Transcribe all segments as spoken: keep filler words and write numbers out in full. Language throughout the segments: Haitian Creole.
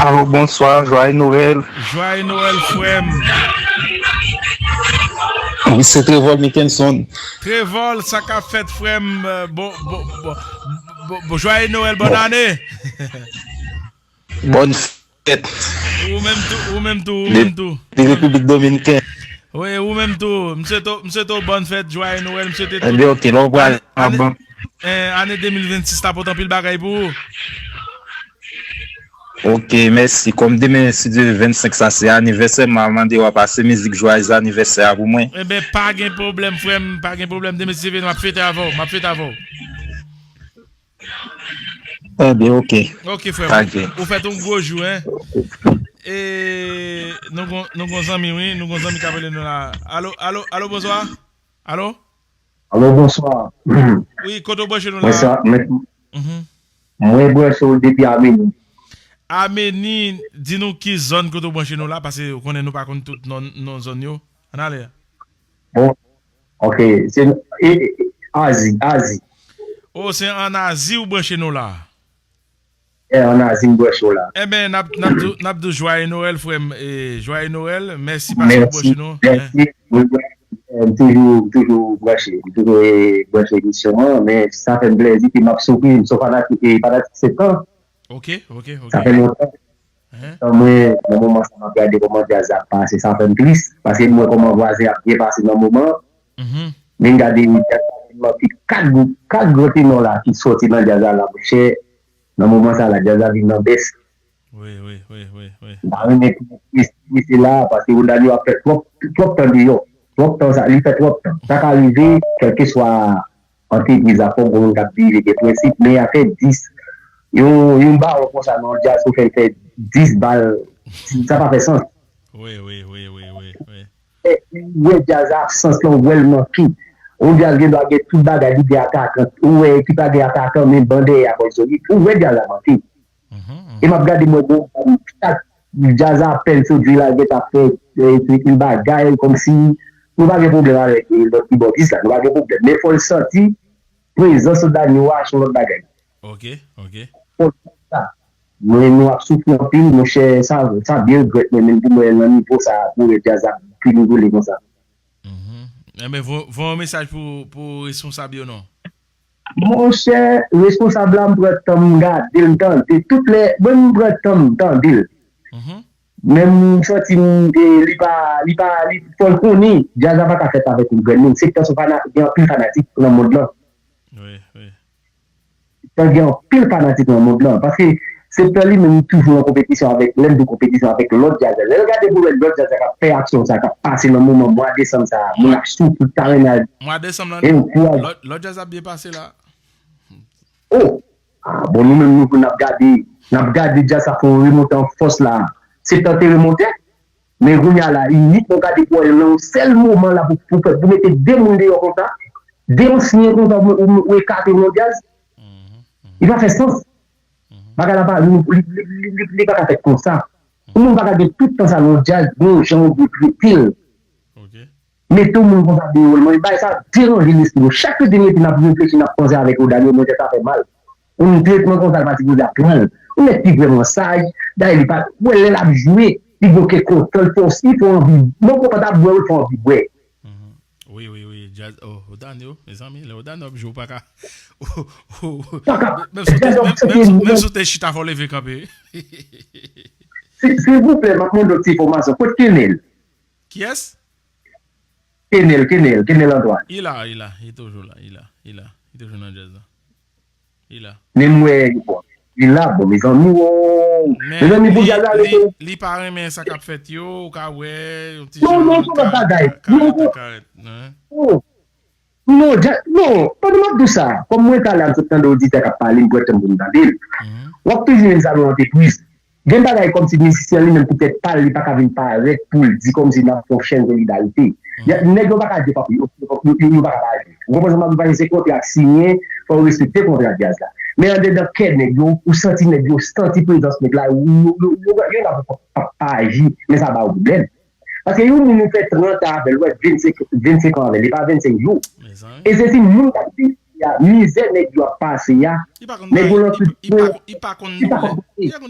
Alo, bonswa, jwaye Nwèl. Jwaye Nwèl, frè m. Wi, se Trevol Mickenson. Trevol, sa k ap fèt, frè m? Euh, Bon, bon, bon, bon, bon, jwaye Nwèl, bòn ane. Bòn fèt. Ou menm tou, ou menm tou, ou menm tou. De Repiblik Dominiken. Wi, ou menm tou. M swete w, m swete w bòn fèt, jwaye Nwèl, m swete Ebyen, ok, lè w pral an bank. Eh, ane de mil vennsis la pote anpil bagay pou ou. Ok, mèsi. Kòm demen, si Dye vle, vennsenk sa se anivèsè, m a mande w a pase mizik jwayèz anivèsè a pou mwen. Ebyen, pa gen pwoblèm, frè m, pa gen pwoblèm. Demen, si Dye vle, m ap fete avè w, m ap fete avè w. Ebyen, ok. Ok, frè m. Ou fèt yon gwo jou, en. E nou gon, nou gon zanmi, wi, nou gon zanmi k ap rele nou la. Alo, alo, alo, bonswa. Alo? Alo, bonswa. Wi, kote w branche nou la? Mwen branche w depi Ameni. Ameni, di nou ki zòn kote w branche nou la, paske ou konnen nou pa konn tout non, non zòn yo. Ann ale. Bon, ok. Se e, e, Azi, Azi. O, se ann Azi ou branche nou la? E, ann Azi m branche w la. Enben, n ap, n ap di w, n ap di w jwaye Nwèl, frè m. E, jwaye Nwèl. Mèsi paske w branche nou. Mèsi. M toujou, m toujou branche. M toujou e, branche emisyon an. Men sa fè m plèzi ke m ap soufri. M se fanatik, e, fanatik Septan. Ok, ok, ok. Sa fè lontan. Tan mwen, nan moman sa, m ap gade kòman djaz la ap pase, sa fè m tris. Paske m wè kòman vwazen ap byen pase nan moman an. Men m gade djaz la vin manke kat gwoup, kat gran tenò la ki sòti nan djaz la la, monchè. Nan moman sa la, djaz la vin nan bès. Wi, wi, wi, wi, wi. M pa renmen pou rete la, paske Rodanio ap fè twòp, twòp tan deyò. Twòp tan sa, li fè twòp tan. Sa ka rive, kèlkeswa antrepriz la, fòk gon moun k ap viv e gen prensip, men afè dis, yon, yon bawon konsa nan yon djaz, ou fè l fè dis bal, sa pa fè sans. Wi, wi, wi, wi, wi, wi. Ou wè djaz la absans lan, ou wè l manke. Yon djaz gen dwa gen tout bagay, li gen atakan, ou wè ekip la gen atakan, men ban dèyè a bòl solit, ou wè djaz la manke. E m ap gade mwen bon, chak djaz apèn sot vin lage t ap fè yon bagay kòmsi nou pa gen pwoblèm avèk lòt kibòdis la, nou pa gen pwoblèm. Men fò l santi prezans Rodanio a se yon lòt bagay. Ok, ok. Fò l santi sa. Mwen nou ap soufri anpil, monchè, sa, sa byen regrèt mwen menm pou mwen nan nivo sa pou wè djaz ap pi devole konsa. Enben, voye yon mesaj pou, pou responsab yo non. Monchè, responsab la, m pran tan m gade l, m tande tout lè, mwen m pran tan m tande l. Men m santi m, e, li pa, li pa, li fò l konnen, djaz la pa ka fèt avèk yon grenn moun. Septan se fana-, gen anpil fanatik nan mond lan. Wi, wi. Septan gen anpil fanatik nan mond lan. Paske Septan li menm li toujou an konpetisyon avèk, lè m di konpetisyon avèk lòt djaz. Lè l gade pou wè lòt djaz k ap fè aksyon sa k ap pase nan moman mwa desanm sa, moun ap soufri, ta renmen al. Mwa desanm lan, lòt, lòt djaz ap byen pase la. Oh! Ah, bon, nou menm nou n ap gade, n ap gade djaz sa fè yon remonte an fòs la. Septan te remonte, men kounye a la, inik nou gade pou wè nan yon sèl moman la pou, pou, pou mete de moun deyò konsa, de ansyen konsa, ou, ou, ou ekate yon djaz. Li pa fè sans. Bagay la pa, li, li, li, li, li pa ka fèt konsa. Yon moun pa ka gen tout tan sa nan yon djaz, gen yon jan ou dwe trete l. Mete yon moun konsa deyò l, mwen, bagay sa deranje lespri nou. Chak kote n rete, n ap reflechi, n ap panse avèk Rodanio, mwen, tèt sa fè mal. Yon tretman konsa, l pa sipoze ap pran l. Yon nèg ki vrèman saj, dayè li pa, ou wè lè l ap jwe, li gen kè kontan, li fè w, li fè w anvi, bon, konpa t ap bwè, ou l fè w anvi bwè. Wi, wi, wi, djaz, oh, Rodanio, mezanmi, lè Rodanio ap jwe, ou pa ka, ou, ou, menm si w te, menm, menm si w te chita, fò w leve kanpe. Silvouplè, m ap mande yon ti enfòmasyon. Kot Kenel? Kiyès? Kenel, Kenel, Kenel Antoine. Li la, li la, li toujou la, li la, li la, li toujou nan djaz la. Li la. Men m wè, bon, li la, bon, mezanmi, wo. Mezanmi, pou djaz la rete. Li pa renmen sa k ap fèt yo, ou ka wè, yon ti jan. Non, non, se yon lòt bagay. Non, non, non, non, pandan m ap di w sa, kòm mwen talè a m sot tande oditè k ap pale, m pran tan m pou m tande l. W ap toujou jwenn sa nan antrepriz. Gen bagay kòmsi mizisyen an li menm pou tèt pa l, li pa ka vin parèt pou l di kòmsi n ap fè yon chèn solidarite. Nèg yo pa ka di yo, yo, yo, yo pa ka pa di. Ou konprann sa m ap di w, paske se kontra k siyen, fò w respekte kontra djaz la. Men andedan kè nèg yo, ou santi nèg yo santi prezans nèg la, yo, yo, yo, yo, yo la pou pa, pa aji, men sa ba yo pwoblèm. Paske yon moun ou fè trant an avè l, ou fè vennsenk, vennsenk an avè l, e pa vennsenk jou. E se si moun k ap di, a, mizè nèg yo ap pase a, nèg yo nan tout pwen, li pa konn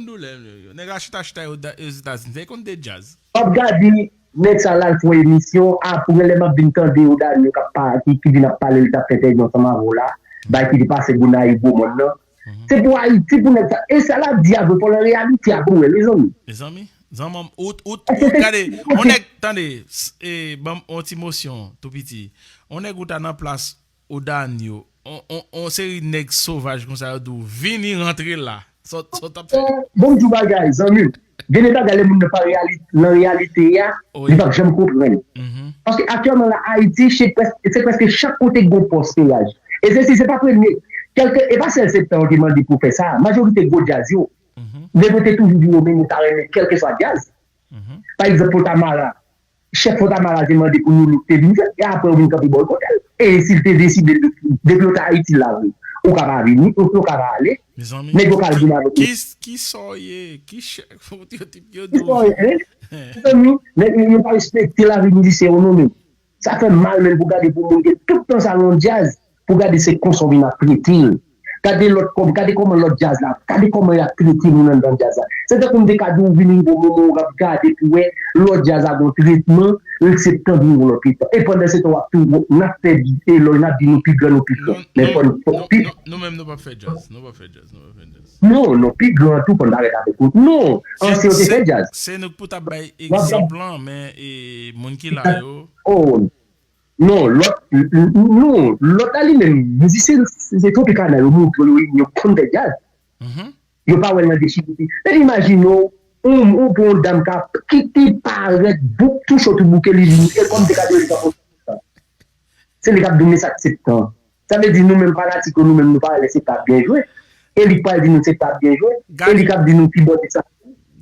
doulè. Nèg la chita chita Ozetazini, li konn de djaz. W ap gade nèg sa la al fè yon emisyon, apre lè m ap vin tande Odanio k ap pale, ki vin ap pale, li t ap fè entèvyou ansanm avè w la, bay ki te pase Gonayiv, Gwomòn nan. Se pou Ayiti pou nèg sa. E sa l ap di a vre, fò nan reyalite a pou wè, mezanmi. Mezanmi, zanmanm, ou, ou, ou gade, on nèg, tande, e, ban m on ti mosyon, tou piti. On nèg ou ta nan plas Odanio, on, on, on seri nèg sovaj konsa yo di w vini rantre la. Sa w t ap fè? Bon, m di w bagay, zanmi m. Gen de bagay lè moun nan pa nan reyalite a, li p ap janm konprann. Paske aktyèlman la, Ayiti, se prèske chak kote k gon pòs peyaj. E se si se pa premye. Kèlke, e pa sèl Septan yo ki mande pou fè sa. Majorite gwo djaz yo, nèg yo te toujou di yo menm yo ta renmen kèlkeswa djaz. Pa egzanp, Fontamara. Chèf Fontamara te mande pou Nolo te vin jwe, e apre yo vin kanpe bò l kote l. E si l te deside, depi w ta Ayiti la vre, ou ka pa vini, ou ka pa ale. Nèg yo ka al vin avèk ou. Ki sa w ye? Ki chèf? Yo di w. Mezanmi, nèg yo pa respekte lavi mizisyen yo non menm. Sa fè m mal menm pou gade pou moun gen tout tan sa nan djaz. Pou gade se konsa w vin ap trete l. Gade lòt kòm, gade kòman lòt djaz la, gade kòman y ap trete moun anndan djaz la. Se tankou m te ka di w vin rive yon moman w ap gade pou wè lòt djaz la gon tretman, l se tankou yon lòt tretman. E pandan se tan w ap tou, n ap fè elòj, n ap di nou pi gran, nou pi fò. Men fò n pi. Nou menm nou p ap fè djaz, nou p ap fè djaz, nou p ap fè djaz. Non, nou pi gran tou, fò n parèt avèk ou. Non, ansyen yo te fè djaz. Se nou k pou t ap bay egzanp lan, men e, moun ki la yo. Non, lòt, non, lòt la li menm, mizisyen se Tropicana yo montre yo yo konn fè djaz. Yo pa wè l nan dechire. Men imajine w, ou, ou pran yon dam ka, ki te parèt bouk tou cho tou bouke li vini, e kòm te ka di li ka fè. Se li k ap di w men sa k septan. Sa vle di nou menm fanatik yo, nou menm nou pa wè lè septan ap byen jwe. E li k pral di nou septan ap byen jwe. E li k ap di nou kibòdis sa.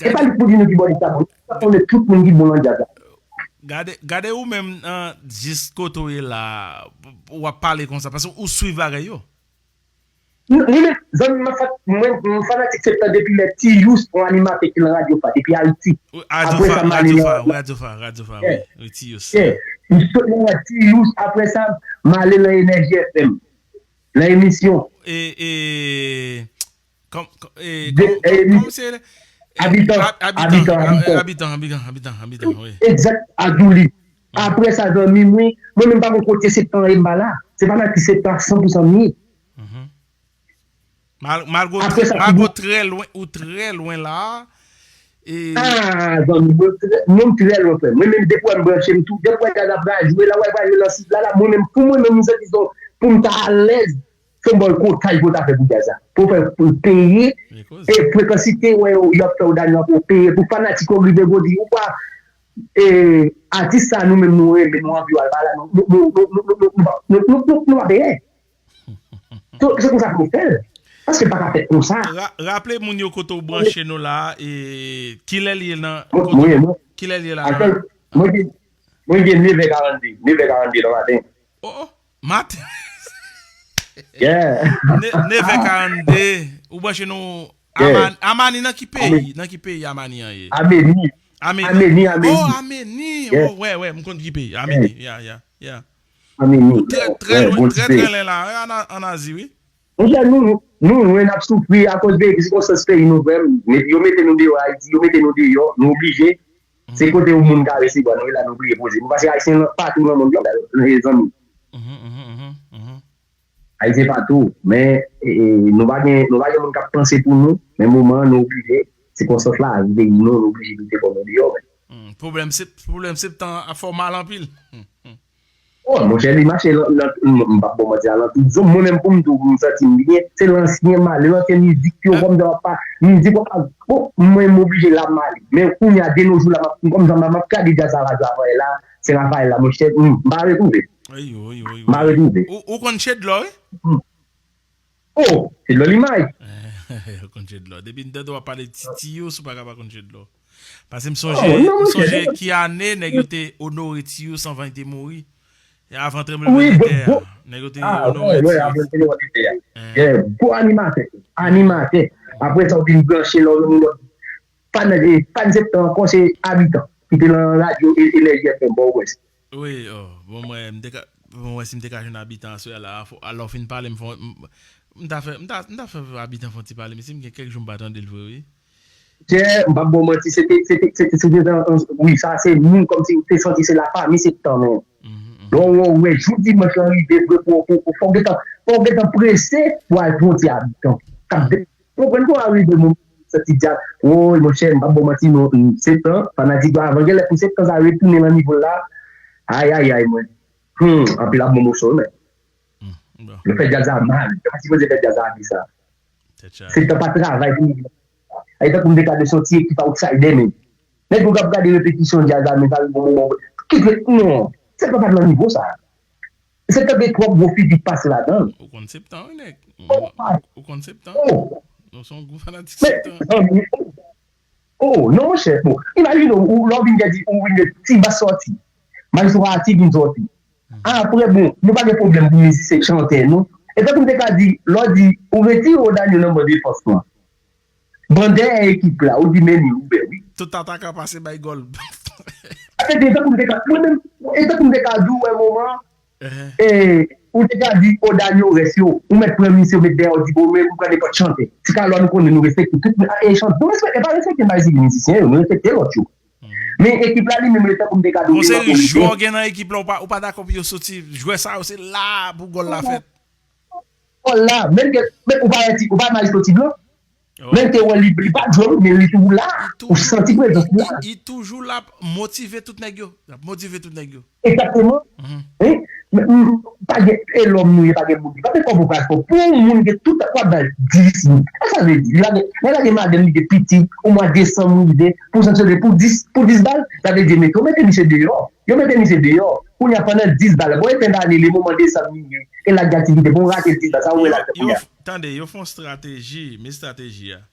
E pa li k pou di nou kibòdis sa bon. Li pa konnen tout moun ki bon nan djaz la. Gade, gade ou menm nan jis kote w ye la, w ap pale konsa, paske ou swiv bagay yo. Mwen menm, zanmi m, mwen, mwen fanatik septan depi lè Ti Yous, yon animatè ki nan Radyo Fa, depi Ayiti. Apre sa, m ale nan. Radyo Fa, Radyo Fa, wi, Ti Yous. M sot nan Ti Yous, apre sa, m ale nan Enèji F M. Nan emisyon. E, e, Kòm, kòm, e, kòm, kòm, kòm se. Abitan, Abitan, Abitan, Abitan, Abitan, Abitan, wi. Egzak, Adouli. Apre sa, zanmi m, wi, mwen menm pa gon kote septan e m pa la. Se pa nan ki septan san pou san m ye. Mal, malgre ou trè, malgre ou trè lwen, ou trè lwen la. Ah, zanmi, mwen trè, mwen trè lwen, frè. Mwen menm, depi wè m branche m tou, depi wè djaz la pral jwe la, wè l pral jwe nan sid la, la, mwen menm, pou mwen menm, m santi pou m ta alèz. Se yon bòykotaj pou w ta fè pou djaz la. Pou w fè pou l peye. E frekansite, wè, yo, y ap fè w dani pou w peye. Pou fanatik yo rive, yo di, ou pa, e, atis sa nou menm nou renmen, nou anvi w al ba la, nou, nou, nou pa peye. Se konsa pou w fè l. Paske l pa ka fèt konsa. Raple moun yo kote w branche nou la, e, kilè l ye nan, kilè l ye la nan. Mwen gen, mwen gen nevè karannde, nevè karannde nan maten. Oh, oh. Maten. Yeah. Nevè karannde. Ou branche nou Amani, Amani nan ki peyi? Nan ki peyi Amani an ye? Ameni. Ameni. Ameni, Ameni. Oh, Ameni. Oh, wè, wè, m konn ki peyi. Ameni. Yeah, yeah, yeah. Ameni. Trè, trè lwen, trè, trè lwen la, an, an Azi, wi. Monchè, nou, nou lwen, n ap soufri akoz de sikonstans peyi nou, frè m. Yo mete nou deyò Ayiti, yo mete nou deyò, nou oblije. Se kote yon moun ka resevwa nou, e la nou oblije poze nou. Paske Ayisyen patou nan mond lan, mezanmi. Ayisyen patou, men e, e, nou pa gen, nou pa gen moun k ap panse pou nou, men moman an nou oblije, sikonstans la, peyi nou, nou oblije mete kò nou deyò, men. Pwoblèm se, pwoblèm se tan ap fè w mal anpil. Oh, monchè, li mache nan, nan, m p ap ba w manti, a nan tout zòn. Mwen menm pou m di w, m santi m byen, se lansyen male, lansyen mizik yo, kòm jan w ap pa, mizik w ap pa, bon, mwen m oblije la m ale. Men kounye a, de nos jours la, m ap, kòm jan m ap gade djaz a radyo a Rafael la, se Rafael la, monchè, m pa retwouve. M pa retwouve. Ou, ou konn Chedlò, wi? Oh, Chedlò Limay. Ou konn Chedlò. Depi m tande w ap pale Ti Tiyous, ou pa ka pa konn Chedlò. Paske m sonje, m sonje ki ane nèg yo te onore Tiyous anvan li te mouri. E avan tranblemanntè a, nèg yo te onore Tiyous. Gwo animatè. Animatè. Apre sa, ou vin branche lè w vin lòt. Pa nan, e, pa nan septan ankò, se Abitan. Ki te nan radyo Enèji F M, Pòtoprens. Wi, oh, bon, mwen, m te ka, Mwen wè si m te ka jwenn Abitan aswè a la. Alò, fin pale, m fè, m, m ta fè, m ta, m ta fè Abitan fè yon ti pale, men si m gen kèk jou m pa tande l vre, wi. Chè, m p ap ba w manti, se te, se te, se te, se te, wi, sa se moun kòmsi ou te santi se lafanmi, se tan menm. Lè w wè jou dimanch lan rive vre pou, pou, pou, fò w gentan, fò w gentan prese pou al fè yon ti Abitan. K ap de, konprann pou al rive moun santi djaz. Woy, monchè, m p ap ba w manti, non, se tan, fanatik yo avan genlè pou se tan sa retounen nan nivo l la. Ayayay, mwen. Hmm, anpil ap bon moso, men. Yo fè djaz la mal. Yo pa sipoze fè djaz la konsa. Se tan pa travay pou nèg la. Ay tankou m te ka de son ti ekip outsider men. Nèg yo k ap gade repetisyon djaz la men sa rive yon moman. Kite non. Se pa pa nan nivo sa. Se tan gen twòp gwo figi k pase ladan l. Ou konn septan wi nèg. Ou konn septan. Nou se yon gwo fanatik septan. Oh, non, monchè. Bon, imajine w, lè w vin gen di, ou vin gen T-Bass sòti. Maestro Haiti vin sòti. Apre, bon, nou pa gen pwoblèm pou mizisyen chantè, non. E tankou m te ka di, lè w di, ou retire Odanio nan ban defans lan. Ban dèyè ekip la, ou di men li ouvè, wi. Tout atakan pase bay gòl. Sa vle di, e tankou m te ka, mwen menm, e tankou m te ka di w, wè, moman, E, ou te ka di, o, Danio rès yo, ou mèt pran misye, ou met dèyè, ou di, bon, men, ou pran nenpòt chantè. Ti Kalò, nou konnen, nou respekte tout, e, chantè, nou respekte, pa respekte bay sigi mizisyen yo, nou respekte lòt yo. Men ekip la li menm, letan pou m te ka di w, Yon seri jwè w gen nan ekip la, ou pa, ou pa dakò pou yo soti, jwè sa yo, se la pou gòl la fèt. Gòl la, menm ke, men ou pa wè ti, ou pa wè Maestro Ti Blan? Men te wè li, li pa jwe, men li toujou la. Ou santi prezans li la. Li toujou la ap motive tout nèg yo. L ap motive tout nèg yo. Egzakteman. Wi. Pa gen, e lòm nou ye, pa gen moun ki pa gen kòb ou pa fò. Pou yon moun gen tout, w ap bay dis moun. Sa sa vle di? Li lage, li lage madanm li gen pitit, ou mwa desanm rive, pou sanksyonnen pou dis, pou dis bal, sa vle di mete, yo mete misye deyò. Yo mete misye deyò. Kounye a pandan dis bal, bon, e fen dane, le moman desanm rive. E l ap gen aktivite, bon, rate dis bal, sa ou wè l ap fè kounye a. Tande, yo fè yon estrateji, men estrateji a.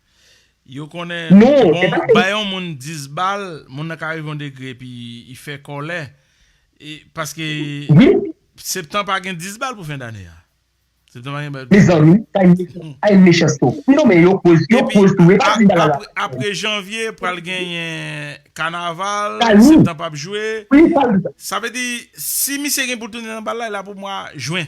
Yo konnen, bon, bay yon moun dis bal, moun nan ka rive yon degre epi li fè kòlè. E, paske Septan pa gen dis bal pou fen dane a. Septan pa gen bal. Mezanmi, sa yon mechanste, sa yon mechanste. Non, men yo koz, yo koz tou, e pa dis bal la. Apre janvye, pral genyen kanaval, Septan p ap jwe. Sa vle di, si misye gen pou l tounen nan bal la, e la pou mwa jen.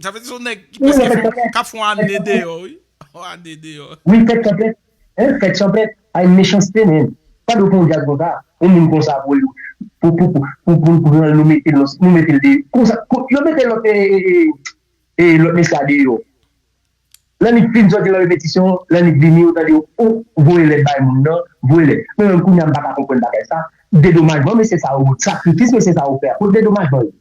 Sa vle di se yon nèg ki prèske fè, k ap fè yon ane deyò, wi. Yon ane deyò. Wi, fèt chanpèt. Hein, fèt chanpèt. A, yon mechanste, men. Pa dwe fè yon djaz konsa. Yon moun konsa pou, pou, pou, pou, pou, pou nou pran l, nou mete l, nou mete l de, konsa, yo mete lòt, e, e, e, e, lòt mesye a deyò. Lè nèg fin sòti nan repetisyon, lè nèg vini, yo tande yo, oh, voye lèt bay moun nan, voye lèt. Mwen menm kounye a m pa ka konprann bagay sa. Dedomajman mesye sa yo, sakrifis mesye sa yo fè a, kote dedomajman yo?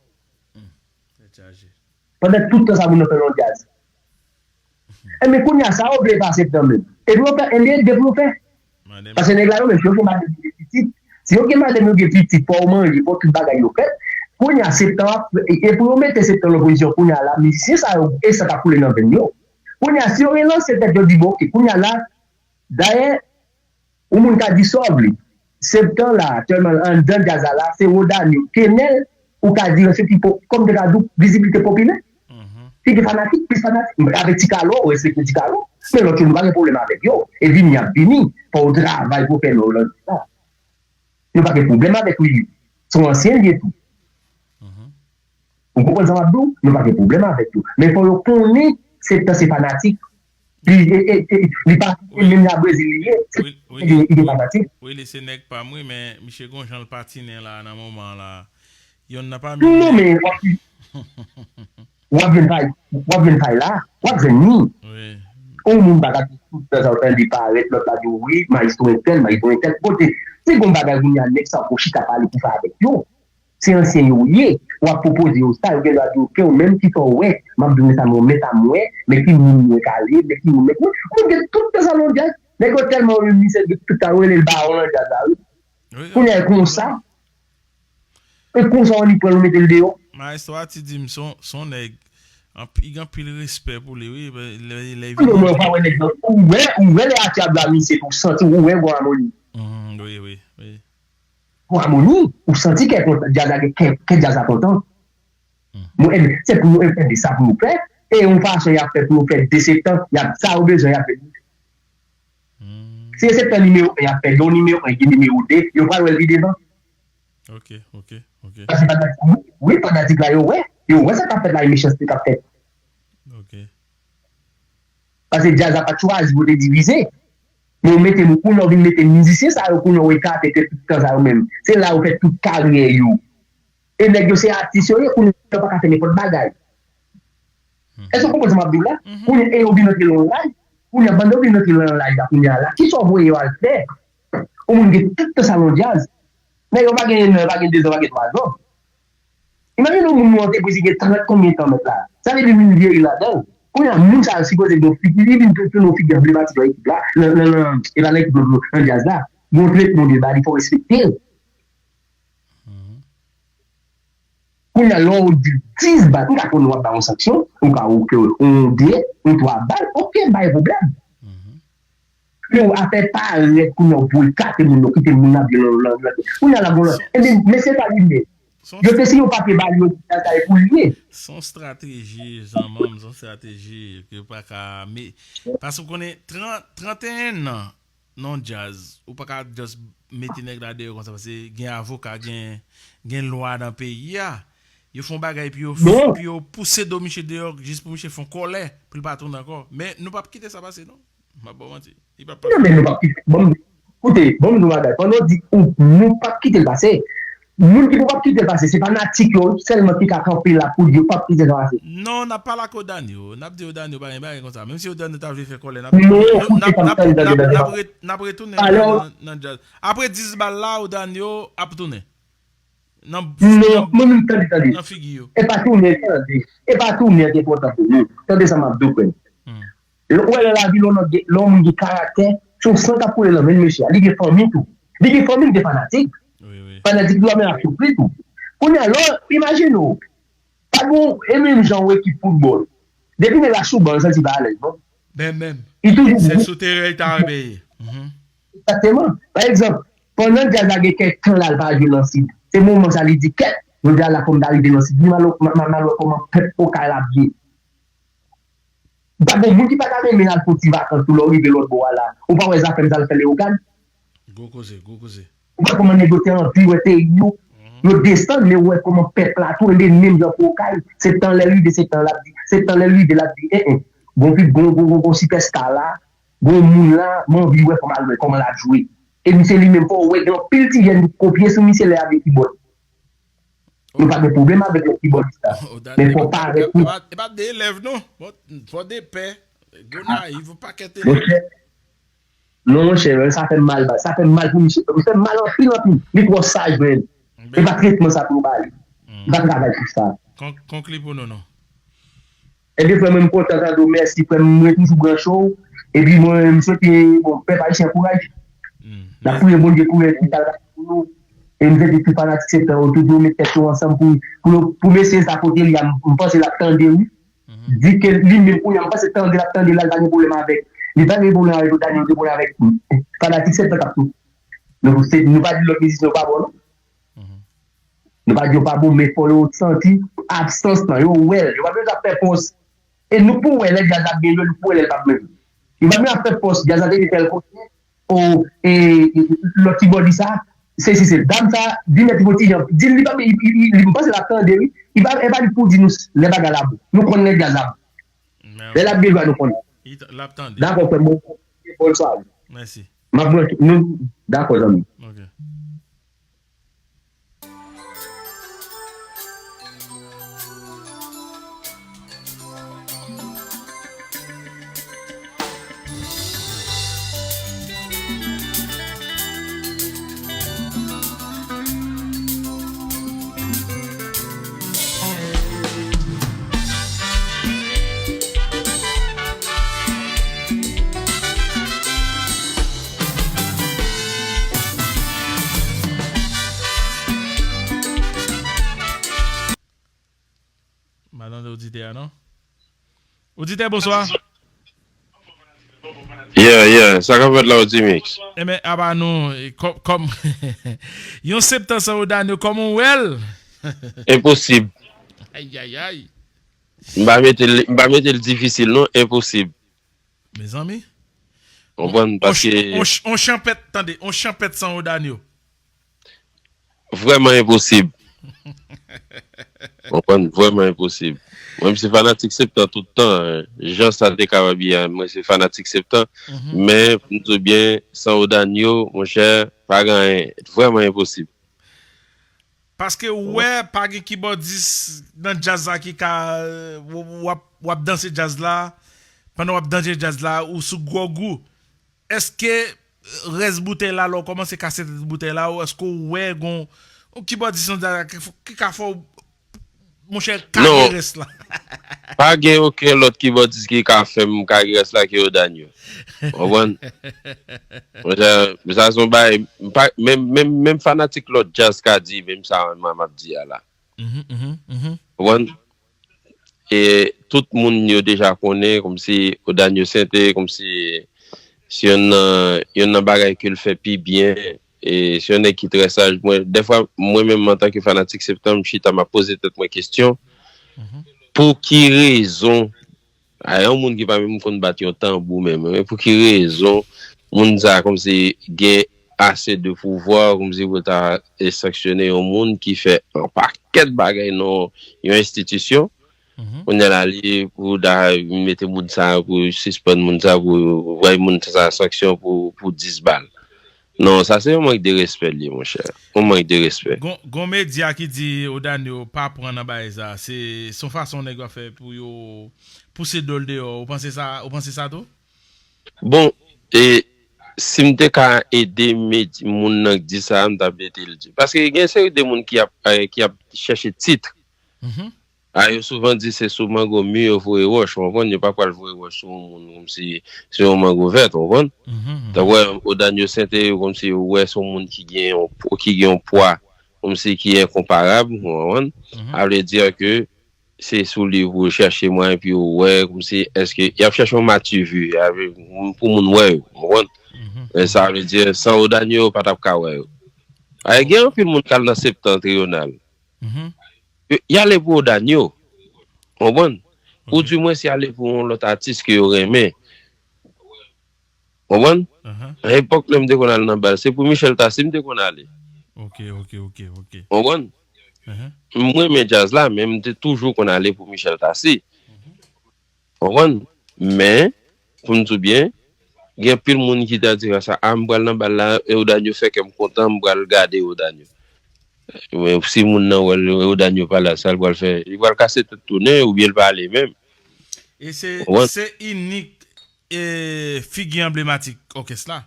Tèt chaje. Pandan tout tan sa moun nan fè nan djaz. Enben kounye a sa yo vle pase nan men. Epi yo fè, enben de pou yo fè. Paske nèg la yo menm, si yo gen madanm yo gen pitit, si yo gen madanm yo gen pitit, fò yo manje, fò tout bagay yo fèt. Kounye a Septan ap, e pou yo mete Septan nan pozisyon kounye a la, mizisyen sa yo, e san k ap koule nan venn yo. Kounye a si yo relanse tèt yo di bon oke, kounye a la, dayè, yon moun ka di sa w vle. Septan la, aktyèlman anndan djaz la la, se Rodani, Kenèl, ou ka di se pi po, kòm te ka di w, vizibilite popilè. Ki gen fanatik, plis fanatik. Avèk Ti Kalo, ou respekte Ti Kalo. Men lòt yo, nou pa gen pwoblèm avèk yo. E vini, y ap vini. Fò w travay pou w fè non w nan djaz la. Nou pa gen pwoblèm avèk li. Se yon ansyen li ye tou. Ou konprann sa m ap di w? Nou pa gen pwoblèm avèk yo. Men fò yo konnen Septan se fanatik. Li, e, e, e, li pa menm la Brezil li ye. Se li, li gen fanatik. Wi, li se nèg pa m wi, men misye gon jan l patinen la nan moman la. Yonn nan pami. Non, men w ap, w ap jwenn pay, w ap jwenn pay la, w ap jwenn li. Wi. Yon moun pa ka di tout tan sa w tande parèt, lòt la di w wi, mayestwo entèl, mayestwo entèl. Kote, se gon bagay kounye a nèg sa yo chita pale pou fè avèk yo. Se ansyen yo ye. W ap pwopoze yo sa, yo gen dwa di w, ke ou menm ki fè w wè, m ap di w men sa m wè, men sa m wè, men ki moun mwen ka ye, men ki moun, men ki moun. Moun gen tout tan sa nan djaz. Nèg yo tèlman renmen misye, tout tan yo rele l bawon nan djaz la, wi. Kounye a, e konsa. E konsa w annik pran l, ou mete l deyò. Mayestwo Ati di m se yon, se yon nèg, anpi, gen anpil respè pou li, wi. Lè, lè, lè vini. Non, mwen pa wè nèg nan. Ou wè, ou wè lè Ati ap ba misye, ou santi, ou wè gon amoni. Wi, wi, wi. Pou amoni, ou santi kè kontan, djaz la gen kè, kè djaz la kontan. Mwen, enben, se pou nou, enben, sa pou nou fè. E yon fason y ap fè pou yo fè de Septan, y ap, sa yo bezwen, y ap fè. Si se Septan nimewo en y ap fè, yon nimewo en, gen nimewo de, yo pral wè l pi devan. Ok, ok, ok. Paske fanatik, wi, fanatik la yo wè, Yo wè sa k ap fèt la, e mechanste k ap fèt. Paske djaz la pa t chwazi pou te divize. Men ou mete, kounye a w vin mete mizisyen sa yo, kounye a w ekate tout tan sa yo menm. Se la yo fè tout karyè yo. E nèg yo se atis yo ye, kounye a yo pa ka fè nenpòt bagay. Èske w konprann sa m ap di w la? Kounye a e yo vin antre nan laj, kounye a pandan yo vin antre nan laj la, kounye a la, kisa w voye yo al fè? Yon moun gen tout tan sa nan djaz. Nèg yo pa gen en an, pa gen de zan, pa gen twa zan. Imajine yon moun nan antrepriz li gen trant konbyen tan mèt la. Sa vle di li vin vyeyi ladan l. Kounye a moun sa yo sipoze gen yon figi, li vin tounen yon figi anblematik nan ekip la, nan, nan, nan, e pa nan ekip nan, nan djaz la. Gon tretman de ba li fò respekte l. Kounye a lè w di dis bal, m ka konnen w ap ba yon sanksyon, ou ka oke yon de, yon twa bal, oke, m pa gen pwoblèm. Men w afè parèt kounye a w pou ekate moun yo, kite moun nan vye nan nan nan. Kounye a la gon lòt. Ebyen, mesye sa li menm. Yo te siyen yon papye ba li, yo di sa e pou li ye. Se yon strateji, zanmanm, se yon strateji ke w pa ka. Paske w konnen, trant, trant e en an nan djaz, ou pa ka just mete nèg la deyò konsa, paske gen avoka, gen, gen lwa nan peyi a. Yo fè yon bagay pou yo, pou yo pouse do misye deyò, jis pou misye fè yon kòlè, pou l pa tounen ankò. Men nou p ap kite sa pase, non. M ap ba w manti. Li p ap pase. Non, men nou p ap kite. Bon, koute, bon, nou bagay. Pandan w di ou, nou p ap kite l pase. Moun ki pou p ap kite l pase, se fanatik yo sèlman ki ka kanpe la pou di yo p ap kite l pase. Non, n ap pale ak Odanio. N ap di Odanio pa gen bagay konsa. Menm si Odanio ta vle fè kòlè, n ap, non, n ap, n ap, n ap, n ap, n ap ret-, n ap retounen nan, nan djaz. Apre dis bal la, Odanio ap tounen. Nan, non, nan, mwen menm tande, tande. Nan figi yo. E pa tounen, tande. E pa tounen ki enpòtan pou nou. Tande sa m ap di w, frè m. Ou wè lè lavi, lè yon nèg gen, lè yon moun gen karaktè, se yon san k ap koule nan venn mesye a. Li gen fanmi tou. Li gen fanmi, li gen fanatik. Wi, wi. Fanatik li menm ap soufri tou. Kounye a, lè w, imajine w, pa gen, e menm jan w ekip foutbòl. Depi nèg la sou ban, w santi pa alèz, non? Men menm. Li toujou se sou teren li ta renmen ye. Egzakteman. Pa egzanp, pandan djaz la gen kèk tan la l pa jwe nan Sid, se moman sa li di, kèt, jodi a la fò m ta rive nan Sid. Li mal, mal, mal wè kòman pèp Okay la ap viv. Pa gen moun ki pa ta renmen al fè yon ti vakans tou lè w rive lòt bò a la. Ou pa wè zafèm sa l fè Lewokad? Gwo koze, gwo koze. Ou wè kòman nèg yo te anvi wè peyi yo. Yo desann, men ou wè kòman pèp la tou, enben menm jan pou Okay, se tan lè l rive, se tan l ap di, se tan lè l rive, l ap di, en, en. Gon fi, gon, gon, gon, gon sipèsta la, gon moun la, m anvi wè kòman l, kòman l ap jwe. E misye li menm, fò w wè, gen anpil ti jèn ki kopye sou misye lè y ap jwe kibòd. Nou pa gen pwoblèm avèk lòt kibòdis la. Men fò parèt tou. E pa de elèv, non. Bon, fò de pè. Gonayiv, yon pakèt elèv. Monchè, non, monchè, sa fè m mal, sa fè m mal pou misye. Li fè m mal anpil, anpil. Li twò saj, men. E pa tretman sa pou yo ba li. Li pa travay pou sa. Konkli pou nou, non. Ebyen, frè mwen, m kontan tande w. Mèsi, frè m. Mwen toujou branche w. Epi mwen, m swete, bon, pèp ayisyen kouraj. N ap priye Bondye pou rezilta l pou nou. E m swete tout fanatik Septan yo, tout yo met tèt yo ansanm pou, pou, pou mesye sa kote li a, m, m panse l ap tande, wi. Di ke li menm kounye a, m panse tande l ap tande la, l pa gen pwoblèm avèk. Li pa gen pwoblèm avèk Daniel, gen pwoblèm avèk fanatik Septan k ap tou. Nou, se, nou pa di lòt mizisyen yo pa bon, non. Nou pa di yo pa bon, men fò yo santi absans lan, yo wè l, yo pa bezwen ap fè fòs. E nou pou wè lè djaz ap byen jwe, nou pou wè lè l p ap byen jwe. Yo pa bezwen ap fè fòs, djaz la te byen fè l konnen, o, e, e, lòt kibòdis sa, sesi, se dam sa, di mèt li fon ti jan, di l li pa, li, li, li, li, m panse l ap tande, wi. Li pa, e pa li pou di nou lè bagay la bon. Nou konn lè djaz la bon. Lè l ap byen jwe, nou konnen. L ap tande. Dakò, frè m, bon, bòn sware. Mèsi. M ap branche, nou, dakò, zanmi. Ok. M pa tande oditè a, non. Oditè, bonswa. Yeah, yeah. Sa k ap fèt la, Odimix? Enben, apa nou, kòm, kòm yon Septan san Odanio, kòman w wè l? Enposib. Ay, ay, ay. M pa mete l, m pa mete l difisil, non, enposib. Mezanmi. Konprann, paske on, on, on chanpèt, tande, on chanpèt san Odanio. Vrèman enposib. Konprann? Vrèman enposib. Mwen, m se fanatik Septan tout tan. Jan sa te kapab ye a, mwen se fanatik Septan. Men, pou m di w byen, san Odanio, monchè, pa gen anyen. Vrèman enposib. Paske ou wè, pa gen kibòdis nan djaz la ki ka, w ap, w ap danse djaz la, pandan w ap danse djaz la, ou sou gwòg ou. Èske rès boutèy la, lè w kòmanse kase tèt boutèy la, ou èske ou wè gon yon kibòdis nan djaz la ki, ki ka fè w, monchè, kage rès la? Pa gen okenn lòt kibòdis ki ka fè m kage rès la ke Odanio. Konprann? Monchè, sa se yon bagay, menm, menm, menm fanatik lòt djaz ka di, menm sa mwen m ap di a la. Konprann? E tout moun yo deja konnen, kòmsi Odanio Sente, kòmsi se yonn nan, yonn nan bagay ke l fè pi byen, e se yon nèg ki trè saj. Mwen, dèfwa, mwen menm, antanke fanatik Septan, m chita, m ap poze tèt mwen kesyon, pou ki rezon, a, yon moun ki pa menm konn bat yon tanbou menm, men pou ki rezon moun sa kòmsi gen ase de pouvwa, kòmsi pou ta, e, sanksyone yon moun ki fè yon pakèt bagay nan yon enstitisyon, kounye a la, li pou ta mete moun sa, pou sispann moun sa, pou bay moun sa sanksyon pou, pou dis bal. Non, sa se yon mank de respè li ye, monchè. Yon mank de respè. Gon, gon medya ki di Odanio pa pran nan bagay sa. Se, se yon fason nèg yo ap fè pou yo pouse do l deyò. Ou panse sa, ou panse sa tou? Bon, e si m te ka ede medya, moun nan k di sa, m t ap ede l di. Paske gen seri de moun ki ap, eh, ki ap chèche tit. A, yo souvan di se sou mango mi yo voye wòch, ou konprann? Yo pa pral voye wòch sou yon moun kòmsi se yon mango vèt, ou konprann? Tankou Odanio Sente, kòmsi ou wè se yon moun ki gen yon, ki gen yon pwa, kòmsi ki enkonparab, ou konprann? A vle di ke se sou li pou yo chèche mwen, epi yo wè, kòmsi, èske, y ap chèche yon mativi, pou moun wè yo, ou konprann? Men sa vle di, san Odanio, yo pa t ap ka wè yo. A, gen anpil moun k al nan Septentrional. Y ale pou Odanio. Konprann? Ou di mwen si y ale pou yon lòt atis ke yo renmen. Konprann? Nan epòk lè m te konn al nan bal, se pou Michel Tassy m te konn ale. Ok, ok, ok, ok. Konprann? M renmen djaz la, men m te toujou konn ale pou Michel Tassy. Konprann? Men, pou m di w byen, gen anpil moun ki ta di konsa, a, m pral nan bal la, Eodanio fè kè m kontan, m pral gade Eodanio. Men si moun nan wè l, Eodanio pa la, sa l pral fè? Li pral kase tèt tounen, oubyen l pa ale menm. E se, se inik e figi anblematik òkès la.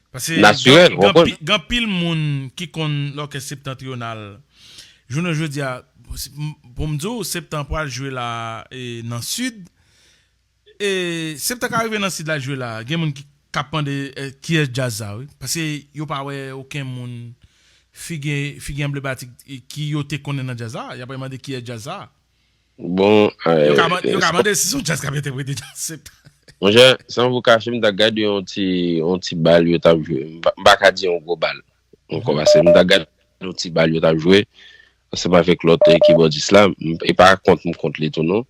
Paske gen anpil moun ki konn lòkès Septentrional. Jounen jodi a, pou m di w, Septan pral jwe la nan Sid. E Septan ka rive nan Sid la jwe la. Gen moun ki k ap mande kiyès djaz sa, wi. Paske yo pa wè okenn moun figi, figi anblematik ki yo te konnen nan djaz la. Y ap mande kiyès djaz sa. Bon, yo ka mande si se yon djaz k ap entèprete djaz Septan. Monchè, san vou kache, m ta gade yon ti, yon ti bal yo t ap jwe. M pa ka di yon gwo bal. Ankò, paske m ta gade yon ti bal yo t ap jwe ansanm avèk lòt kibòdis la. E pa kont m kont li tou non.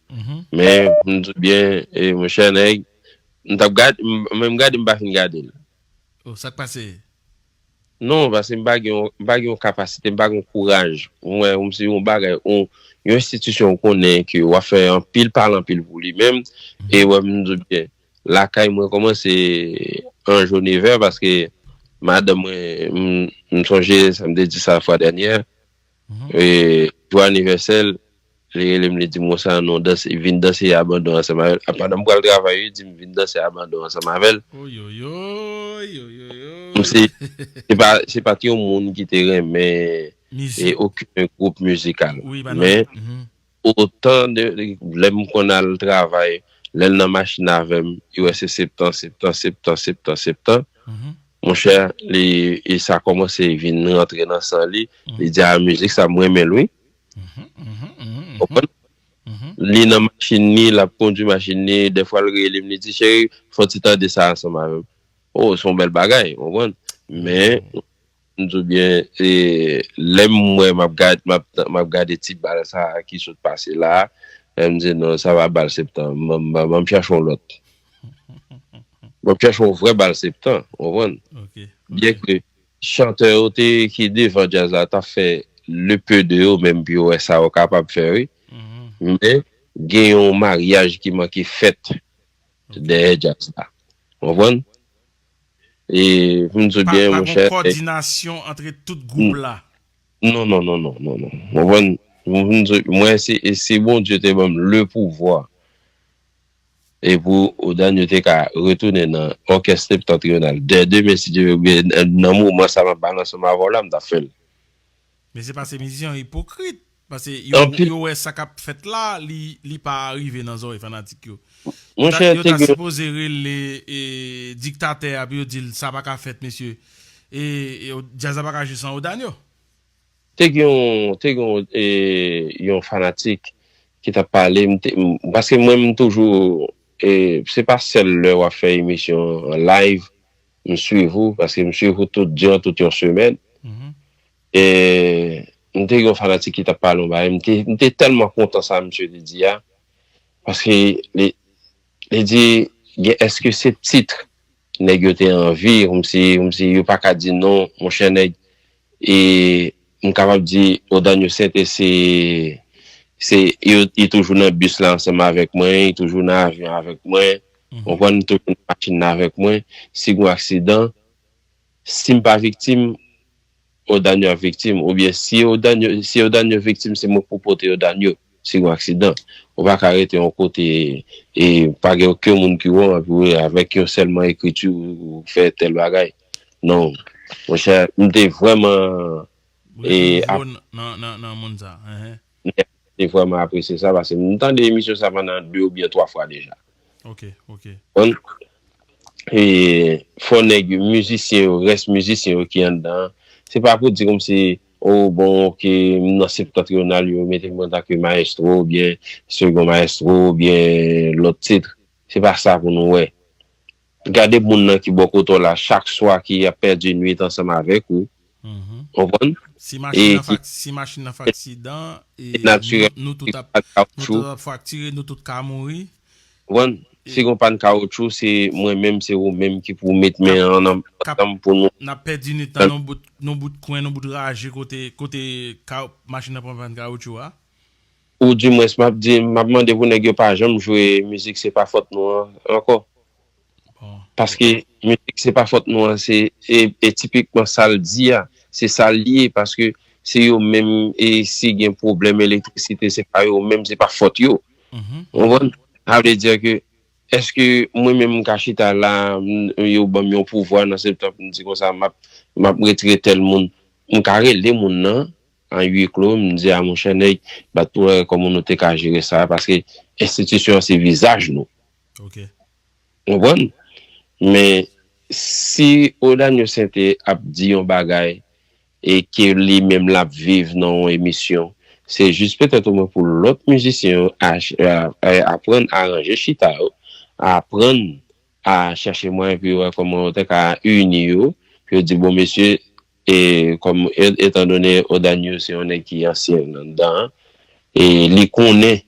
Men m di w byen, monchè, nèg, m t ap gade, men m gade, m pa fin gade l. Oh, sa k pase? Non, paske m pa gen, m pa gen yon kapasite, m pa gen yon kouraj. Ou wè, ou se yon bagay, yon, yon enstitisyon ou konnen ke w ap fè anpil pale anpil pou li menm. E wè, m di w byen, lakay mwen kòmanse an jou nevè paske madanm mwen, m, m sonje sa m te di sa fwa dènyè. E jou anivèsè l, li rele m, li di m konsa, non, danse, vin danse abandon ansanm avè l. Pandan m pral travay, li di m vin danse abandon ansanm avè l. Oyoyoy, oyoyoy. Kòmsi se pa, se pa t yon moun ki te renmen e okenn gwoup mizikal. Men otan de, de lè m konn al travay, lè l nan machin avè m, li wè se Septan, Septan, Septan, Septan, Septan. Monchè, li, e sa kòmanse vin rantre nan san li. Li di, a, mizik sa, m renmen l, wi. Konprann? Li nan machin li, l ap kondui machin li, dèfwa l rele m, li di, cheri, fè yon ti tande sa ansanm avè m. Oh, se yon bèl bagay, konprann? Men, m di w byen, e, lè m wè m ap gad, m ap, m ap gade ti bal sa a ki sot pase la, e m di, non, sa pa bal Septan, ban m, ban m, ban m chache yon lòt. Ban m chache yon vrè bal Septan, konprann? Byen ke chantè yo te, ki devan djaz la, t ap fè le peu de yo menm pou yo wè sa yo kapab fè, wi. Men gen yon maryaj ki manke fèt dèyè djaz la. Ou konprann? E pou m di w byen, monchè. Pa gen kòdinasyon antre tout gwoup la. Non, non, non, non, non, non. Ou konprann? Mwen, se, se Bondye te ban m le pouvwa. E pou Odanyo te ka retounen nan òkès septentriyonal. Dè demen, si Dye vle, oubyen nan moman sa m ap pale ansanm avè w la, m t ap fè l. Men se paske mizisyen yo ipokrit. Paske yo, yo wè sa k ap fèt la, li, li pa rive nan zòrèy fanatik yo. Yo ta, yo ta sipoze rele e, diktatè a pou yo di l sa pa ka fèt, mesye. E, e djaz la pa ka jwe san Odanyo. Te gen yon, te gen yon, e, yon fanatik ki t ap pale, m te, m, paske mwen, m toujou, e, se pa sèl lè w ap fè emisyon an live, m swiv ou, paske m swiv ou tout diran tout yon semèn. E m te gen yon fanatik ki t ap pale yon bagay, m te, m te tèlman kontan sa misye te di a, paske li, li di, gen, èske se tit nèg yo te anvi, kòmsi, kòmsi yo pa ka di non, monchè nèg, e m kapab di Odanyo Sente se, se, yo, li toujou nan bis la ansanm avèk mwen, li toujou nan avyon avèk mwen, ou konprann, li toujou nan machin nan avèk mwen, si gen yon aksidan, si m pa viktim, Odanyo ap viktim, oubyen si Odanyo, si Odanyo viktim, se mwen k pou pote Odanyo si gen yon aksidan. Ou pa ka rete yon kote e pa gen okenn moun ki wè w, epi w avèk yon sèlman ekriti ou fè tèl bagay. Non, monchè, m te vrèman e ap- nan, nan, nan moun sa. Mwen te vrèman apresye sa, paske m tande emisyon sa pandan de oubyen twa fwa deja. Ok, ok. Konprann? E fò nèg yo, mizisyen yo, rès mizisyen yo ki anndan an, se pa pou di kòmsi, o bon, oke, m nan septentriyonal, yo mete m antanke mayestwo, oubyen segon mayestwo, oubyen lòt tit. Se pa sa pou nou wè. Gade moun nan ki bò kote w la, chak swa ki ap pèdi nwit ansanm avèk ou. Konprann? Si machin nan fè aksidan, e, nou, nou tout ap, nou tout ap fraktire, nou tout ka mouri. Konprann? Si gon pàn kawotchou, se mwen menm, se ou menm ki pou met men an ansanm pou nou. N ap pèdi nwit nan yon bout, yon bout kwen, yon bout raje kote, kote ka, machin nan pran pàn kawotchou a. Ou dimwens, m ap di, m ap mande pou nèg yo pa janm jwe mizik Se pa fòt nou an ankò. Paske mizik Se pa fòt nou an, se, e, e tipikman sa l di a, se sa l ye, paske se yo menm, e si gen pwoblèm elektrisite, se pa yo menm, se pa fòt yo. Ou konprann? Sa vle di ke, èske mwen menm m ka chita la, m, yo ban m yon pouvwa nan septan pou m di konsa, m ap, m ap retire tèl moun. M ka rele moun nan, an ui klo, m di a monchè nèg, bat pou wè kòman nou te ka jere sa, paske enstitisyon an se vizaj nou. Ok. Ou konprann? Men si Odanyo Sente ap di yon bagay e ke li menm l ap viv nan yon emisyon, se jis petèt omwen pou lòt mizisyen yo ach-, a, a, aprann aranje chita yo, aprann a chèche mwayen pou yo wè kòman yo te ka ini yo, pou yo di, bon, mesye, e kòm, e, etandone Odanyo se yon nèg ki ansyen anndan an, e li konnen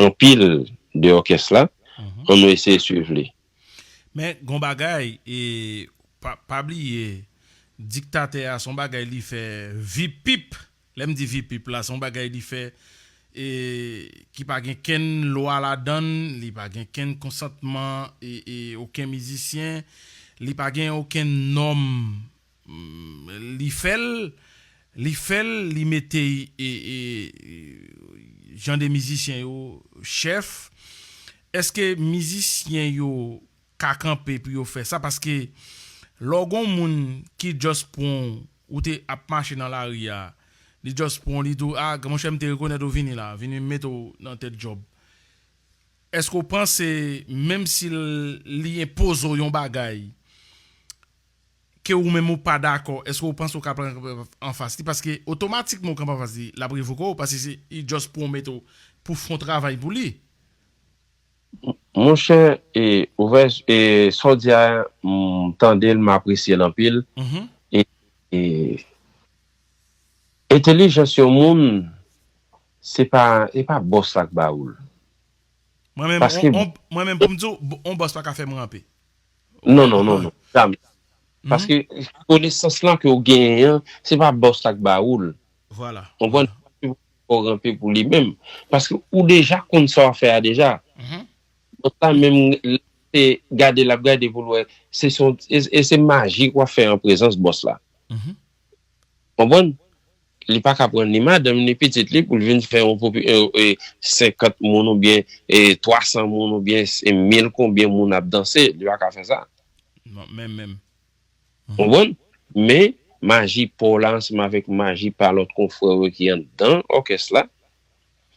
anpil de òkès la, ann nou eseye swiv li. Men, gon bagay, e, pa, pa bliye, diktatè a, se yon bagay li fè vipip. Lè m di vipip la, se yon bagay li fè, e, ki pa gen kenn lwa ladan l, li pa gen kenn konsantman, e, e, okenn mizisyen, li pa gen okenn nòm. Mm, li fè l, li fè l, li mete, e, e, e, jan de mizisyen yo chèf. Èske mizisyen yo ka kanpe pou yo fè sa? Paske lè w gon moun ki just pran w, ou te ap mache nan lari a, li just pran w, li di w, a, monchè, m te rekonèt ou, vini la, vini m mete w nan tèt djòb. Èske w panse, menm si l, li enpoze w yon bagay, ke ou menm ou pa dakò, èske w panse w ka pran anfas li? Paske otomatikman w kanpe anfas li, l ap revoke w, paske se, li just pran w mete w pou fè yon travay pou li. Monchè, e, ou wè, e, sa w di a, m tande l, m apresye l anpil. E, e, entèlijans yon moun, se pa, se pa bòs la k ba ou l. Mwen menm, paske on, on, mwen menm, pou m di w, on bòs pa ka fè m ranpe. Non, non, non, non, jamè. Paske konesans lan ke w genyen an, se pa bòs la k ba ou l. Vwala. Konprann? Fò ranpe pou li menm. Paske ou deja konn sa w ap fè a deja. Bòs la menm, se gade l ap gade pou l wè. Se son, e, e se maji w ap fè an prezans bòs la. Konprann? Li pa ka pran ni madanm ni pitit li pou l vin fè yon popi, e, e, senkant moun oubyen e, twa san moun oubyen e, mil konbyen moun ap danse. Li pa ka fè sa. Non, menm, menm. Konprann? Men, maji pa w la ansanm avèk maji pa lòt konfrè w yo ki anndan òkès la,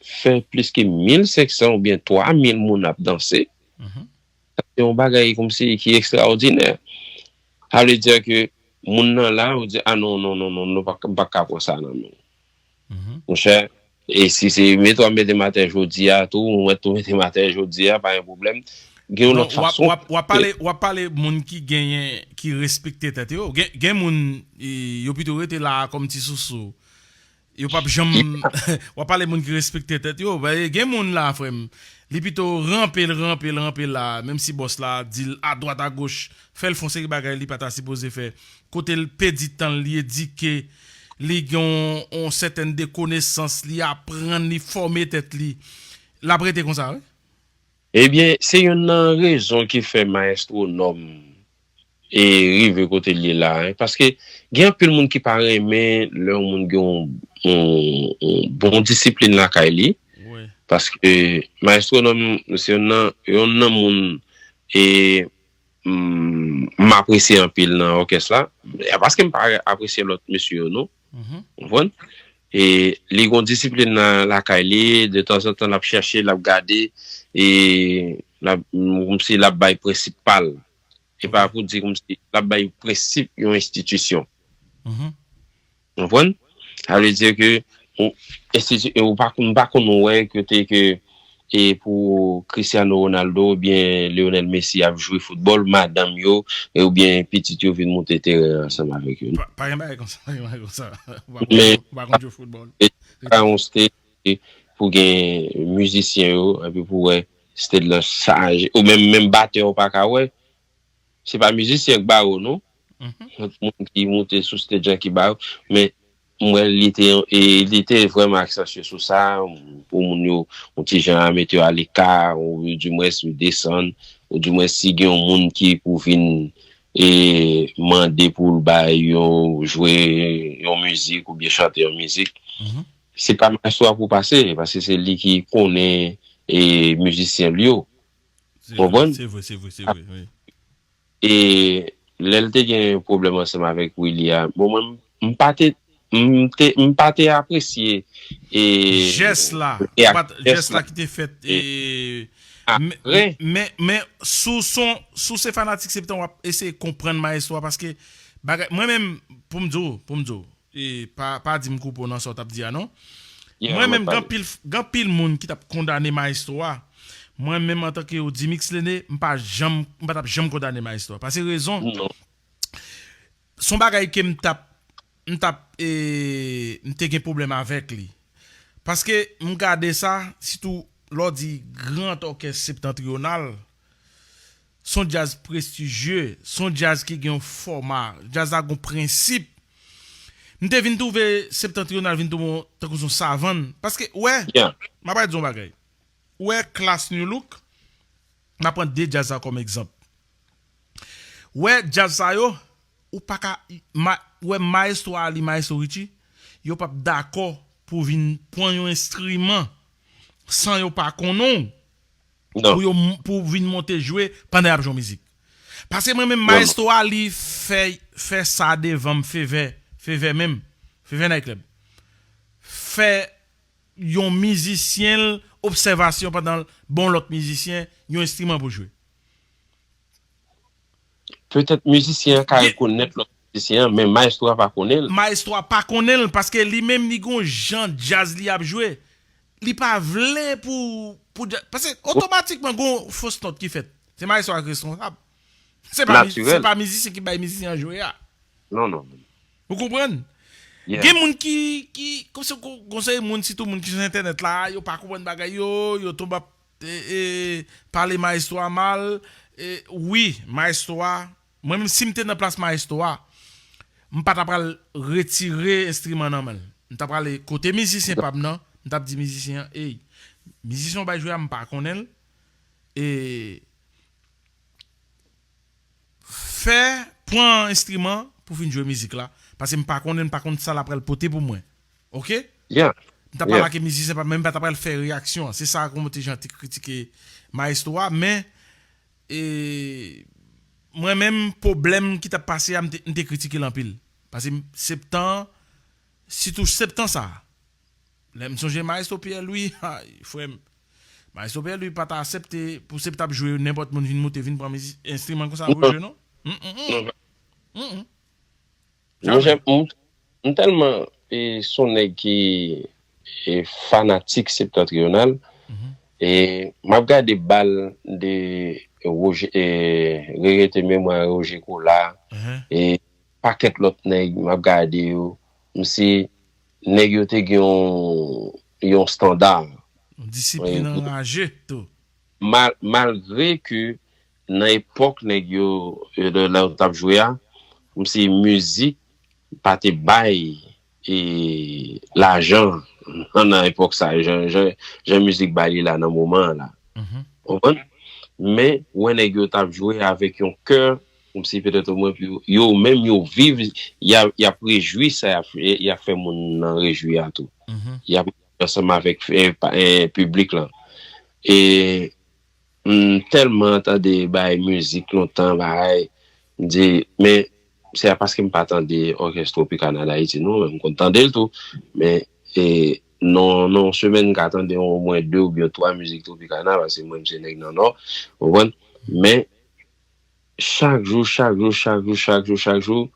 fè plis ke mil senk san oubyen twa mil moun ap danse. Sa se yon bagay kòmsi ki ekstraòdinè. Sa vle di ke moun nan la, ou di, a non, non, non, non, nou pa, m pa ka pran sa nan men w. Monchè, e si se mete w ap mete m atè jodi a tou, ou mèt tou mete m atè jodi a, pa gen pwoblèm. Gen yon lòt fason. W ap pale, w ap pale moun ki genyen, ki respekte tèt yo. Gen, gen moun, e, yo pito rete la a kòm ti sousou. Yo p ap janm, w ap pale moun ki respekte tèt yo. Gen moun la, frè m, li pito ranpe l, ranpe l, ranpe l la, menm si bòs la di l adwat agoch, fè l fè yon seri bagay li pa ta sipoze fè. Kote l pèdi tan l, li edike, li gen yon, yon sètèn de konesans, li aprann, li fòme tèt li. L ap rete konsa, wi. Ebyen, se youn nan rezon ki fè Mayestwo Nòm e rive kote l ye la, hein. Paske gen anpil moun ki pa renmen lè yon moun gen yon, yon, yon bon disiplin lakay li. Paske Mayestwo Nòm, se youn nan, youn nan moun e m, m apresye anpil nan òkès la. E paske m pa apresye lòt mesye yo, non. Konprann? E li gon disiplin nan lakay li, de tanzantan l ap chèche, l ap gade, e l ap, kòmsi l ap bay prensip pa l. E pa pou di kòmsi l ap bay prensip yon enstitisyon. Konprann? Sa vle di ke ou, enstiti-, e ou pa, m pa konn wè kote ke e pou Cristiano Ronaldo oubyen Lionel Messi ap jwe foutbòl, madanm yo, e oubyen pitit yo vin moute teren an ansanm avèk yo. Pa, pa gen bagay konsa, pa gen bagay konsa. Ou pa konn, men ou pa konn jwe foutbòl. E pa yon stage pou gen mizisyen yo, epi pou wè stage lan chaje, ou menm, menm batè ou pa ka wè. Se pa mizisyen k ba yo, non. Lòt moun ki moute sou stage lan ki ba yo. Men, m wè li te, e, li te vrèman aksantye sou sa, pou moun yo, yon ti jan a mete yo aleka, ou dimwens yo desann, ou dimwens si gen yon moun ki pou vin, e, mande pou l bay yon, jwe yon mizik oubyen chante yon mizik, se pa maestro a pou pase, paske se li ki konnen, e, mizisyen l yo. Konprann? Se vre, se vre, se vre, wi. E lè l te gen pwoblèm ansanm avèk Willy a, bon, mwen, m pa te, m te, m pa te apresye, e, jès la, jès la ki te fèt, e, men, men, men, si w se fanatik Septan, w ap eseye konprann Mayestwo a, paske bagay, mwen menm, pou m di w, pou m di w, e pa, pa di m koupe w nan sa w t ap di a, non. Mwen menm, gen anpil, gen anpil moun ki t ap kondane Mayestwo a. Mwen menm, antanke Odimix Lene, m pa janm, m pa t ap janm kondane Mayestwo a. Paske rezon, se yon bagay ke m t ap, m t ap, e, m te gen pwoblèm avèk li. Paske m gade sa, sitou lè w di Grand Orchestre Septentrional, se yon djaz prestijye, se yon djaz ki gen yon fòma, djaz la gen yon prensip. M te vin twouve Septentrional vin twouve yon, tankou se yon savann. Paske, wè, m ap di yon bagay. Ou wè Klass New Look, m ap pran de djaz sa kòm egzanp. Ou wè djaz sa yo, ou pa ka, ma, ou wè Mayestwo Ali, Mayestwo Richie, yo p ap dakò pou vin pran yon enstriman san yo pa konnen w, pou yo, pou vin monte jwe pandan y ap jwe yon mizik. Paske mwen menm, Mayestwo Ali fè, fè sa devan m, Fevè, Fevè menm, Fevè Night Club. Fè yon mizisyen l obsèvasyon pandan l ba yon lòt mizisyen yon enstriman pou jwe. Petèt mizisyen an ka rekonèt lòt mizisyen an, men mayestwo a pa konnen l. Mayestwo a pa konnen l, paske li menm li gon jan djaz li ap jwe. Li pa vle pou, pou dja-, paske otomatikman gon fos nòt ki fèt. Se mayestwo a ki reskonsab. Se pa mi-, se pa mizisyen ki bay mizisyen an jwe a. Non, non, non. Ou konprann? Gen moun ki, ki, kòmsi gon, gon seri moun, sitou moun ki sou entènèt la, yo pa konprann bagay yo, yo tonbe ap, e, e, pale mayestwo a mal. E, wi, mayestwo a, mwen menm si m te nan plas mayestwo a, m pa ta pral retire enstriman nan men l. M ta prale kote mizisyen pa m nan, m t ap di mizisyen an, ey, mizisyen w bay jwe a, m pa konnen l. E fè, pran enstriman pou vin jwe mizik la. Paske m pa konnen, m pa konn sa l ap pral pote pou mwen. Oke? M t ap pale ak mizisyen pa m, men m pa t ap pral fè reyaksyon an. Se sa kòman te jan te kritike maestro a, men e, mwen menm, pwoblèm ki t ap pase a, m te, m te kritike l anpil. Paske m, septan, sitou septan sa a. Lè m sonje Maestro Pierre Louis, ay, frè m. Maestro Pierre Louis pa ta aksepte pou septan ap jwe nenpòt moun vin moute, vin pran mizi-, enstriman konsa pou jwe, non. Mm, mm, mm. Mm, mm. Monchè, m, m tèlman, e, se yon nèg ki, e, fanatik Septentrional. E m ap gade bal de Roger, e, Rerete Memwa Roger Colas, e pakèt lòt nèg, m ap gade yo. M se nèg yo te gen yon, yon estanda. Yon disiplin anraje tou. Mal, malgre ke nan epòk nèg yo, e, lè, lè yo t ap jwe a, m se mizik pa te bay, e, lajan nan epòk sa, jan, jan, jan mizik bay li la nan moman an la. Konprann? Men, wè nèg yo t ap jwe avèk yon kè, kòmsi petèt omwen pou yo, yo menm yo viv, y a, y ap rejwi sa y ap, y ap fè moun nan rejwi a tou. Y ap ansanm avèk, e, pa, e, piblik lan. E m tèlman tande bay mizik lontan, bagay, m di, men se pa paske m pa tande òkès Tropicana Dayiti, non, men m konn tande l tou, men, e, nan, nan yon semèn, m ka tande omwen de oubyen twa mizik Tropicana, paske mwen, m se nèg nan Nò, ou konprann? Men, chak jou, chak jou, chak jou, chak jou, chak jou,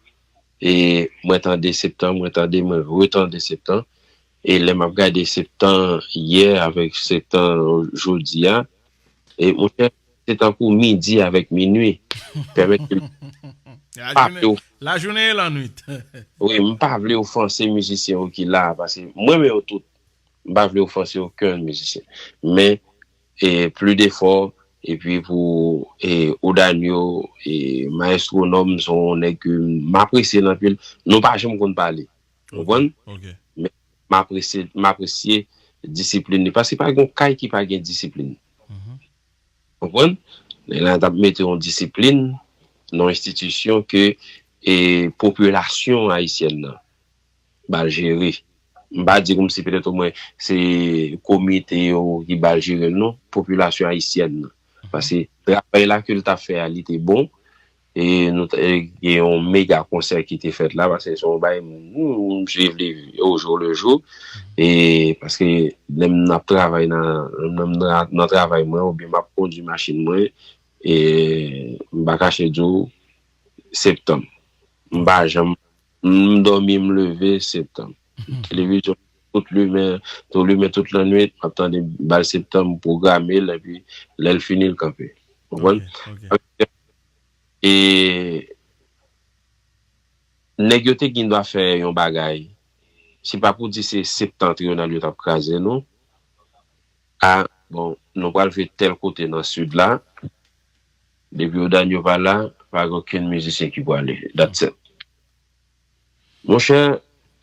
e mwen tande Septan, mwen tande, mwen retande Septan. E lè m ap gade Septan yè avèk Septan jodi a, e monchè, se tankou midi avèk minui. Pèmèt ke m pa vle of-, lajounen e lannwit. Wi, m pa vle ofanse mizisyen yo ki la a, paske mwen menm yo tout, m pa vle ofanse okenn mizisyen. Men, e, pli defò, epi pou, e, Odanio, e, Maestro Nòm, se yon nèg ke m apresye l anpil. Nou pa janm konn pale. Ou konprann? Men m apresye, m apresye disiplin li. Paske pa gen yon kay ki pa gen disiplin. Ou konprann? Nèg la t ap mete yon disiplin nan yon enstitisyon ke, e, popilasyon ayisyèn nan ba l jere. M pa di kòmsi petèt omwen se komite yo ki ba l jere l, non. Popilasyon ayisyèn nan. Paske travay la ke l t ap fè a, li te bon. E nou t-, e gen yon mega konsè ki te fèt la, paske se yon bagay, m, m, m swiv li au jour le jour. E paske lè m ap travay nan, nan, nan, nan travay mwen, oubyen m ap kondui machin mwen, e m pa kache di w, Septan. M pa janm M dòmi, m leve, Septan. Televizyon, tout limen, tou limen tout lannwit, m ap tande bal Septan, m pwograme l, epi lè l fini, l kanpe. Konprann? E nèg yo te gen dwa fè yon bagay. Se pa pou di se Septentrional yo t ap kraze, non. A, bon, nou pral jwe tèl kote nan Sid la. Depi Odanio pa la, pa gen okenn mizisyen ki prale. That's it. Monchè,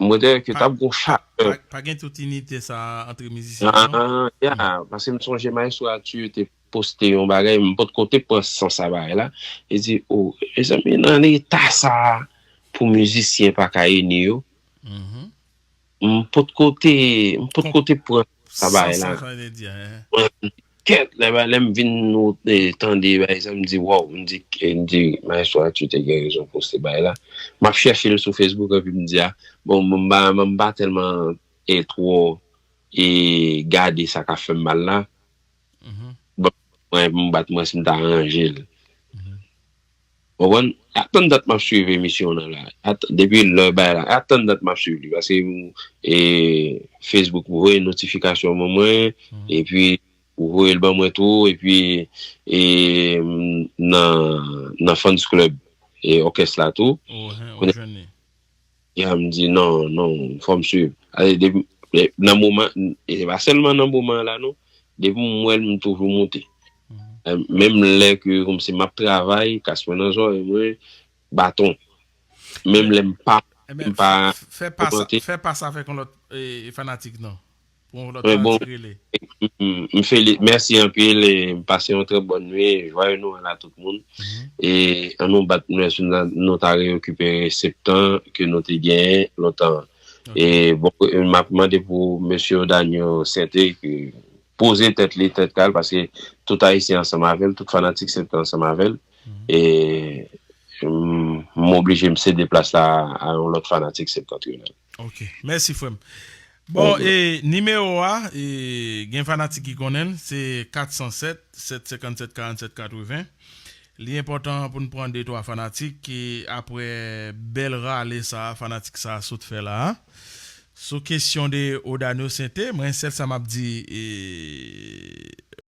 mwen te wè ke t ap gon chalè. Pa, pa gen tout inite sa a antre mizisyen yo, non? Ah, ya, paske m sonje Maestro Arthur te poste yon bagay, m potko te pran sans a bagay la. Li di, o, mezanmi, nan eta sa a, pou mizisyen pa ka ini yo. M potko te, m potko te pran sa bagay la. Mwen, kèt, lè, lè m vin nou, eh, tande bagay sa, m di, waw, m di, eh, m di, Maestro Arthur te gen rezon pou se bagay la. M ap chèche l sou Facebook, epi m di, a, bon, m pa, m pa tèlman, eh, twò, eh, gade sa k ap fè m mal la. Bon, mwen, m bat mwen si m ta ranje l. Konprann? Atann dat m ap swiv emisyon nan la. At-, depi lè bay la, atann dat m ap swiv li. Paske, e, Facebook voye notifikasyon ban mwen, epi ou voye l ban mwen tou, epi, e, m, nan, nan fans club, e, òkès la tou. Kounye a, m di, non, non, fò m swiv. Ale, depi, e, nan moman, e se pa sèlman nan moman la, non. Depi m wè l, m toujou moute. E, menm lè ke, kòmsi m ap travay, kas mwen nan zòrèy mwen, baton. Menm lè m pa, Ebyen, m pa fè pa sa, fè pa sa avèk yon lòt e, fanatik, non. Pou yon lòt fanatik rele. M feli, mèsi anpil e m pase yon trè bòn nwi. Jwaye Nwèl a tout moun. E ann nou bat nou, nou ta rerekipere septan ke nou te genyen lontan. E bon, m ap mande pou mesye Odanio Sente ki poze tèt li, tèt kal, paske tout Ayisyen ansanm avè l, tout fanatik septan ansanm avè l. E m oblije m sede plas la a yon lòt fanatik septantriyonal. Ok, mèsi frè m. Bon, e nimewo a, e gen fanatik ki konnen l, se kat san sèt, sèt senkann sèt, karannsèt katreven. Li enpòtan pou n pran de twa fanatik ki, apre bèl rale sa a, fanatik sa a sot fè la a. Sou kesyon de Odanio Sente, mwen sèl sa m ap di, e,